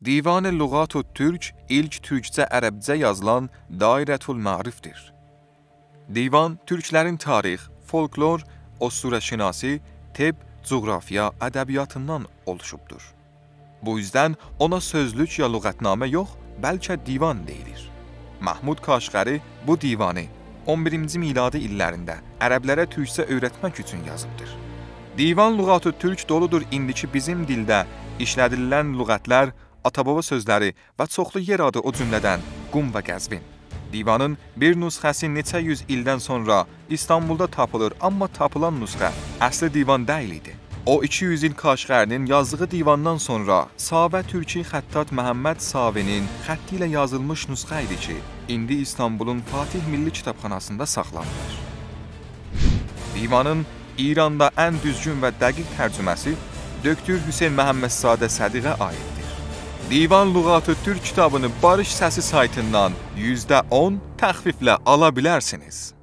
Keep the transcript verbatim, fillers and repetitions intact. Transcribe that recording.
دیوان لغات الترک ایلک تورکجه عربجه یازیلان دایرةالمعارفدیر. دیوان تورکلرین تاریخ، فولکلور، اسطوره‌شناسی، طب، جغرافیا، ادبیاتیندان اولوشوبدور. بو اوزدن اونا سؤزلوک یا لغت‌نامه یوخ، بلکه دیوان دئییلیر. محمود کاشغری بو دیوانی اون بیرینجی میلادی ایللرینده عربلره تورکجه اؤیرتمک اوچون یازیبدیر. دیوان لغات الترک دولودور ایندیکی بیزیم دیلده ایشله‌دیلن لغتلر، آتا-بابا سؤزلری و چوخلو یئر آدی، او جمله‌دن قم و قزوین. دیوانین بیر نسخه‌سی نئچه یوز ایلدن سونرا ایستانبولدا تاپیلیر، آمما تاپیلان نسخه اصلی دیوان دئییل ایدی. او، ایکی یوز ایل کاشغری‌نین یازدیغی دیواندان سونرا ساوه تورکی خطاط محمد ساوی‌نین خطی ایله یازیلمیش نسخه ایدی کی، ایندی ایستانبولون فاتح میللی کیتابخاناسیندا ساخلانیلیر. دیوانین ایراندا ان دوزگون و دقیق ترجمه‌سی دکتر حسین محمدزاده صدیقه عایددیر. دیوان لغات الترک کیتابینی باریش سسی سایتیندان یوزده اون تخفیفله آلا بیلرسینیز.